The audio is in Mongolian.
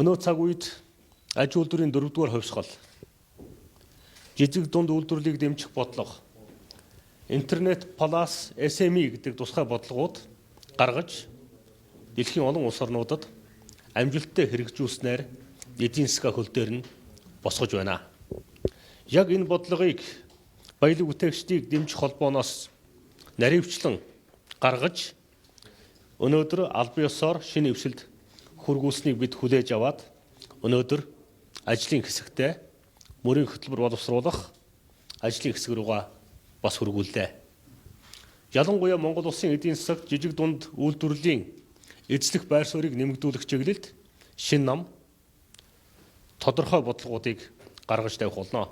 Өнөө цаг үед аж үйлдвэрийн дөрөвдүгээр хувьсгал, жижиг дунд үйлдвэрлэлийг дэмжих бодлого, Интернет Plus SME гэдэг тусгай бодлогууд гаргаж дэлхийн олон улс орнуудад амжилттай хэрэгжүүлснээр эдийн засгаа хөл дээр нь босгож байна. Яг энэ бодлогыг баялаг бүтээгчдийг дэмжих холбооноос наривчлан гаргаж өнөөдөр албан ёсоор шинэ дэвшилд хүргүүлснийг бид хүлээж аваад өнөөдөр ажлын хэсэгтээ мөрийн хөтөлбөр боловсруулах ажлын хэсэг рүүгээ бас хүргүүллээ. Ялангуяа Монгол улсын эдийн засагт жижиг дунд үйлдвэрлэлийн эзлэх байр суурийг нэмэгдүүлэх чиглэлд шинэ нам тодорхой бодлогоодыг гаргаж тавих болно.